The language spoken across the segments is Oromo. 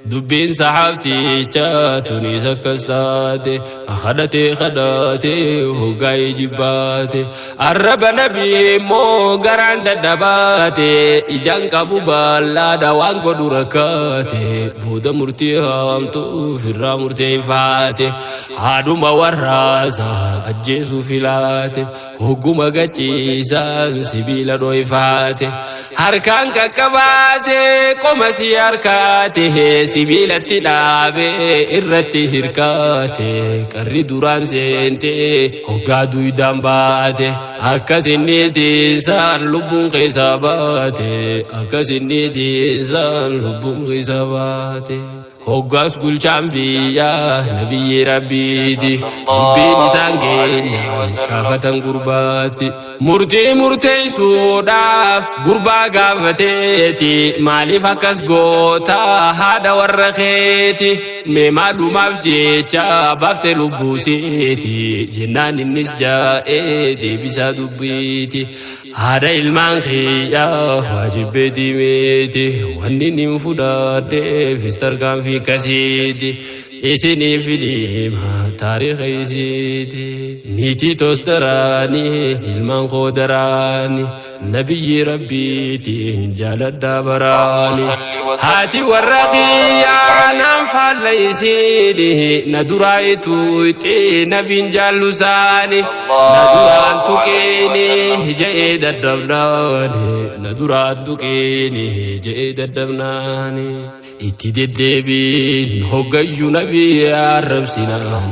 Dubbiin saxaabtichaa tunis akkas taate, kadhatee kadhatee hoggaa ijibbaate. Arraba nabii immoo garaan dadhabaate, ijaan qabu bal'aadha waan godhu rakkaate. Booda murtii haamtuu firraa murteeffaate, haadhuma warraasa ajjeesuu filaate. Hogguma gachiisaan sibiila dhoyfaate, harkaan qaqqabaate, qoma si harkaate, sibiilatti dhaabe irratti hirkaate. Qarri duraan seente hoggaa duydaan baate, akkas inni tiisaan lubbuun keessa baate, akkas inni tiisaan lubbuun keessa baate. Hoggaas bulchaan biyyaa nabiyyi Rabbiiti, dubbiin isaan keenya gaafatan gurbaatti. Murtii murteessuudhaaf gurbaa gaafateeti, maaliif akkas goota haadha warra keeti? Mee maalumaaf jecha baafte lubbuusiiti? Jennaan innis jaa'ee deebisaa dubbiiti. Haadha ilmaan kiyyaa waajibbeetii miti, wanni nin fudhadheefis tarkaanfii akkasiiti. Isiniif hima taariika isiiti. Niitii toos daraanii, ilmaan koo daraanii, nabiyyi Rabbiitiin jaaladhaa baraanii. Haati warra kiyyaa naan faalla isiini, na duraa ituuxi nabiin jaallusaani. Na duraan tuqiini je'ee daddabnaani, na duraan tuqiini je'ee daddabnaani. Itti deddeebiin hoggayyuu nabii arrabsinaan,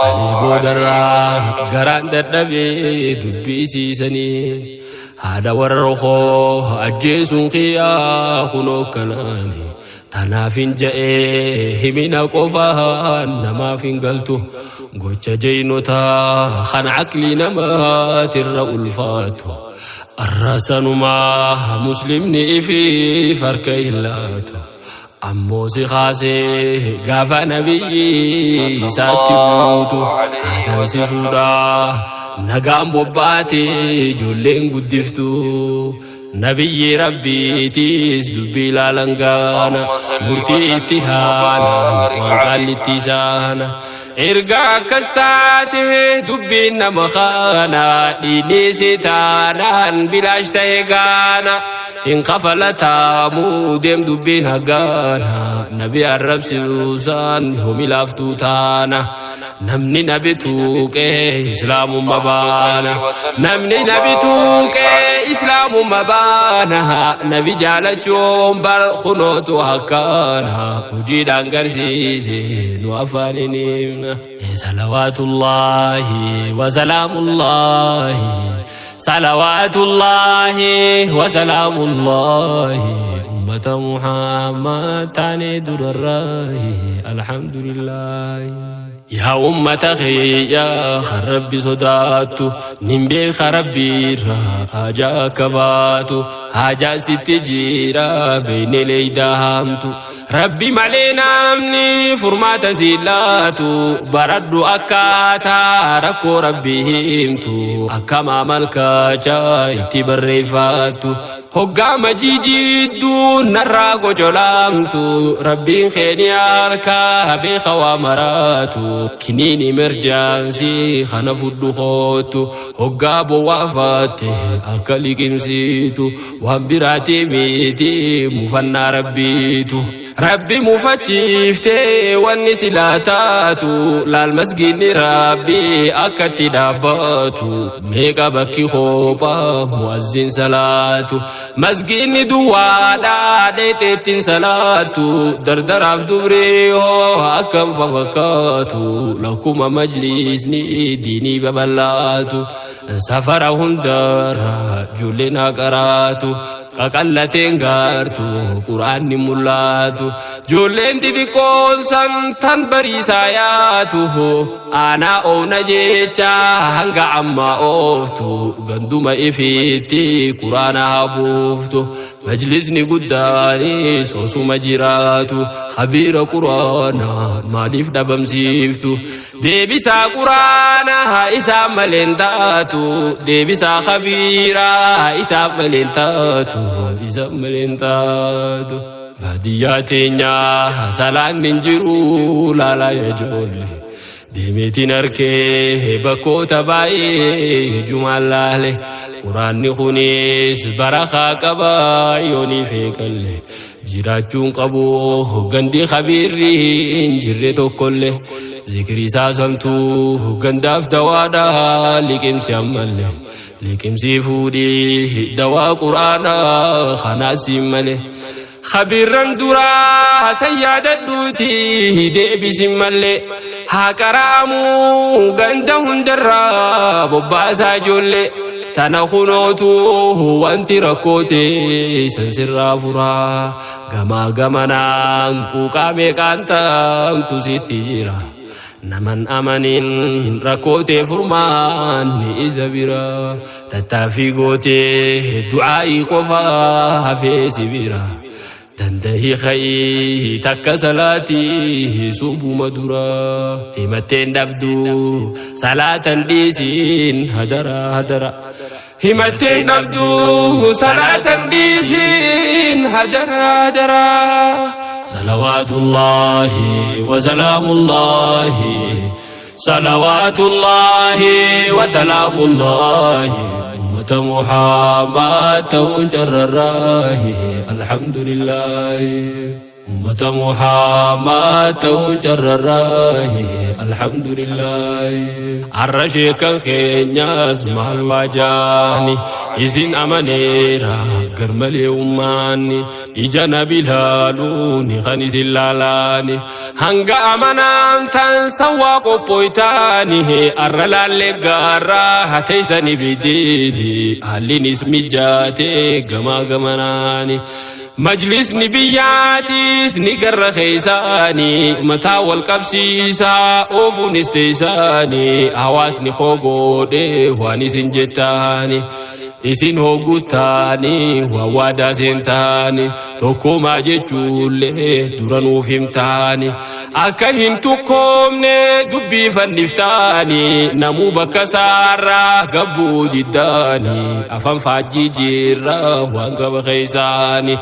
anis boodarraa garaan dadhabee dubbii isiisanii. Haadha warra koo ajjeesuun kiyyaa kunoo kanaani. Tanaaf hin ja'ee himina qofaan namaaf hin galtu. Gocha jeynotaa kan aqlii namaatirra ulfaatu. Arrasanumaa muslimni ifiif harka hin laatu. Ammoo si kaasee gaafa nabiyyi isaatti buutu, haadhaan si fuudhaa, nagaan bobbaate, ijoolleen guddiftu. Nabiyyi Rabbiitiis dubbii ilaalan gaana, murtii itti haana waan qaallitti isaana. Erga akkas taate dubbiin nama kana, dhiinni si taanaan bilaash ta'e gaana. Hin kafalataamu deem dubbiin haggaana, nabi arrabsiisaan homi laaftuu taana. Namni nabi tuuqee islaamumma baana, namni nabi tuuqee islaamumma baana. Nabi jaalachuun bar kunootu akkaana, hojiidhaan garsiise nu afaaniin himna. Salawaatullaahi wasalaamullaahi, salawaatullaahi wasalaamullaahi, ummata Muhammad taanee durarraahi, alhamdulillaahi. Yaa ummata kiyya kan Rabbi sodaattu, nin beeka Rabbiirraa haajaa akka baatu. Haajaa sitti jira beeyne leeydaa haamtu, Rabbi malee namni furmaata si laatu. Baradhu akkaataa rakkoo Rabbi himtu, akkama malkaachaa itti barreeffattu. Hoggaa majiijidduu narraa gocolaamtu, Rabbiin keeni harkaa beeka waa maraatu. Kiniin emergency kana fudhu kootu, hoggaa bowwaafatte akka liqimsiitu. Waan biraati miti, mufannaa Rabbiitu. Rabbi mufachiiftee wanni silaa taatu, laal masgiinni Rabbi akkatti dhaabbatu. Meeqa bakki koophaa mu'azzin salaatu, masgiinni duwwaadha dheexeettiin salaatu. Dardaraaf dubrii hoo akkam fafakkaatu, lakkuma majlisni diinii babal'aatu. Safara hundarra ijoolleen haa qaraatu, qaqallateen gaartu quraanni mul'atu. Ijoolleen xixiqqoon san tan bariisaa yaatu, aanaa oona jecha hanga ammaa ooftu, ganduma ifiitti quraana haa buuftu. Majlisni guddaanis osuma jiraatu, khabiira quraanaa maaliif dhabamsiiftu? Deebisaa quraanaa isaa maleen taatu, deebisaa khabiiraa isaa maleen taatu, isa maleen taatu. Baadiyyaa teenyaa salaan hin jiru laalaa ijoollee. Deemeetiin arkee bakkoota baay'ee jumaan laale. Quraanni kunis barakaa qaba yoonii feeqalle. Jiraachuun qabu gandi khabiirri hin jirre tokkollee. Zikrii isaa santuu gandaaf dawaadha liqimsi ammallee. Liqimsii fuudhii dawaa quraanaa kanaas malee. Khabiirran duraa san yaadadhuuti deebisin mallee. Haa qara'amuu ganda hundarraa bobbaasaa ijoollee. Tana kunootu wanti rakkoote san sirraa furaa. Gamaa gamanaan quuqaa meeqaan taamtu sitti jira. Naman amanin rakkootee furmaan ni isa bira. Tattaaffii gootee du'aa'ii qofaa hafee si bira. Dandahi ka'ii takka salaatii subuma dura. Himatteen dhabdu salaatan dhiisiin hadara hadara. Himatteen dhabdu salaatan dhiisiin hadara hadara. Salawaatullaahi wasalaamullaahi. Salawaatullaahi wasalaamullaahi. Ummata Muhammad ta'uun carrarraahi. Alhamdulillaahi. Ummata Muhammad ta'uun carrarraahi. Alhamdulillaahi. Har'a sheekan keenyas maal waajaani isin amaneera garmalee ummaanni ija nabi laaluuni kan isin laalaani hanga amanaan tan sawwaa qophooytaani har'a laallee gaarraa hateessani bidiini haallinis mijaatee gamaa gamanaani. Majlisni biyyaatis ni garra keessaani mataa wal qabsiisaa oofuunis teessaani hawaasni hoogoodhe waan isin jettaani. Isin hooguttaani waan waadaa seentaani tokkumaa jechuullee dura nuuf himtaani akka hin tukkoomne dubbii fanniftaani namuu bakka saarraa gabbuu diddaani afaan faajjii jirra waan qaba keessaani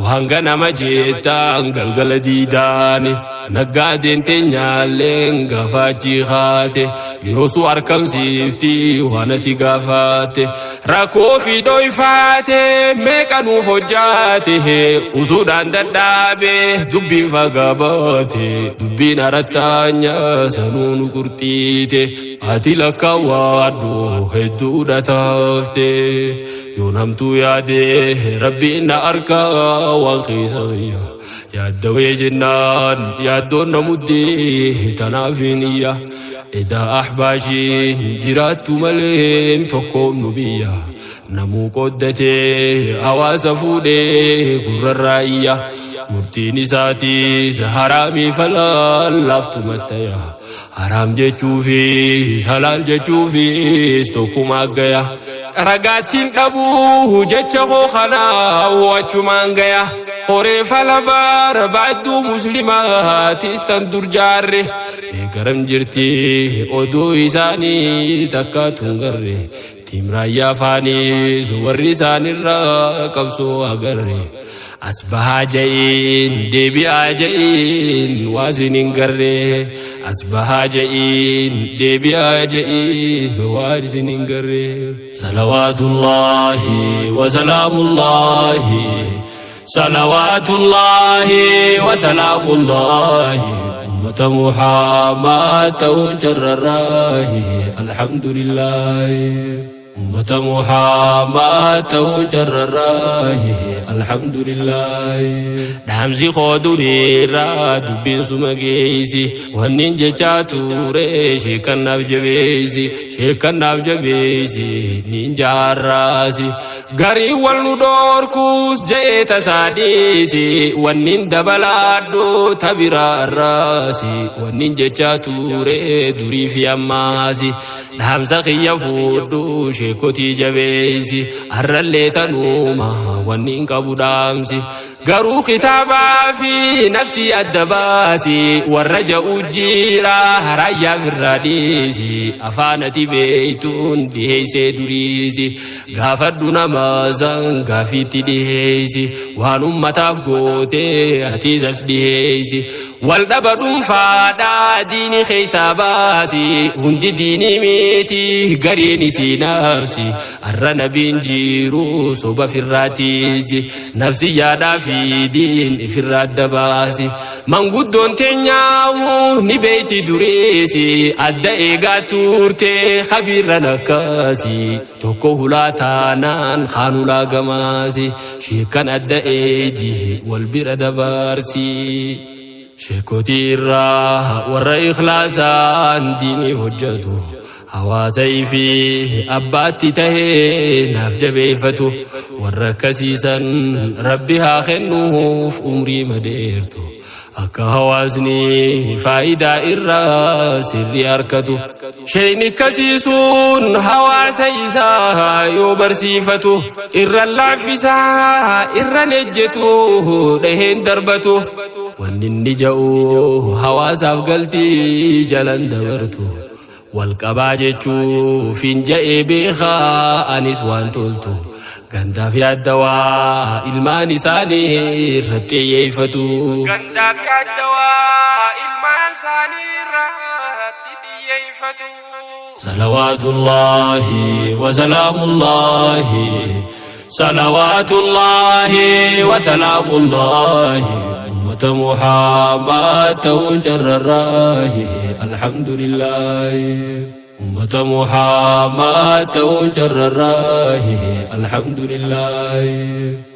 waan ganama jettaan galgala diidaani naggaadeen teenyaalleen gaafachii haate yoosuu arkamsiifti waan ati gaafatte rakkoo fi dhoyfaate meeqa nuuf hojjaate usuudhaan dadhaabe dubbiin fagabaate dubbiin arattaanya sanuu nu qurxiite ati lakkaawwaadhu hedduudha taafte yoo namtuu yaade rabbiin na arkaa waan keessa kiyya yaaddawee jennaan yaaddoon na muddee tanaaf hin iyya edaa ahbaashiin jiraattu malee tokkoom nu biyya namuu qooddatee hawaasa fuudhee gurrarraa iyya murtiin isaatiis haraamii falaal laaftu mattaya haraam jechuufis halaal jechuufis tokkuma gaya ragaattiin dhabuu jecha koo kanaa wachumaan gaya horee fala barbaaddu muslimaatis tan dur jaarre garam jirti oduu isaanii takka tungarre tiimraayyaa faanis warri isaanirraa qabsoo agarre as bahaa ja'iin deebi'aa ja'iin waasin hin garre as bahaa ja'iin deebi'aa ja'iin waasin hin garre. Salawaatullaahi wasalaamullaahi. Salawaatullaahi wasalaamullaahi. Ummata Muhammad ta'uun carrarraahi. Alhamdulillaahi. Ummata Muhammad ta'uun carrarraahi. Alhamdulillaahi. Dhaamsi koo duriirraa dubbiin suma geessi. Wannin jechaa ture sheekannaaf jabeessi. Sheekannaaf jabeessi nin jaarraasi. Garii wal nu dhoorkuus je'ee tasaa dhiisi. Wannin dabalaadhu tabiraarraasi. Wannin jechaa ture durii fi ammaasi. Dhaamsa kiyya fuudhu sheekotii jabeessi. Har'allee tanuuma wannin qabu dhaamsi. Garuu kitaabaa fi nafsii adda baasi. Warra ja'u jira raayyaa firraa dhiisi. Afaan ati beeytuun dhiheeysee duriisi. Gaafadhu nama san gaafiitti dhiheeysi. Waan ummataaf gootee atiis as dhiheeysi. Wal dhaba dhuunfaadhaa diini keeysaa baasi. Hundi diinii miti gariin isii nafsi. Arra nabiin jiru soba firraa tiisi. Nafsi yaadhaa fi diin ifirraa adda baasi. Manguddoon teenyaahu ni beeyti duriisi. Adda eegaa turte kabiirran akkasi. Tokko hulaa taanaan kaan hulaa gamaasi. Sheekkan adda eeydi wal bira dabarsi. Sheekotii irraa warra ikhlaasaan diinii hojjetu. Hawaasa ifi abbaatti tahee naaf jabeeffatu. Warra akkasiisan Rabbi haa kennuuf umrii madeertu. Akka hawaasni faayidaa irraa sirrii harkatu. Sheeyni akkasiisuun hawaasa isaa yoo barsiifatu. Irra laaffisaa irra ejjetu dhaheen darbatu. Wanni inni ja'u hawaasaaf galtii jalan dabartu. Wal qabaa jechuuf hin ja'ee beekaa anis waan toltu. Gandaaf yaaddawaa ilmaan isaanii irratti xiyyeeffatu. Gandaaf yaaddawaa ilmaan isaanii irratti xiyyeeffatu. Salawaatullaahi wa salaamullaahi. Salawaatullaahi wa salaamullaahi. Ummata Muhammad ta'uun carrarraahi. Alhamdulillaahi. Ummata Muhammad ta'uun carrarraahi. Alhamdulillaahi.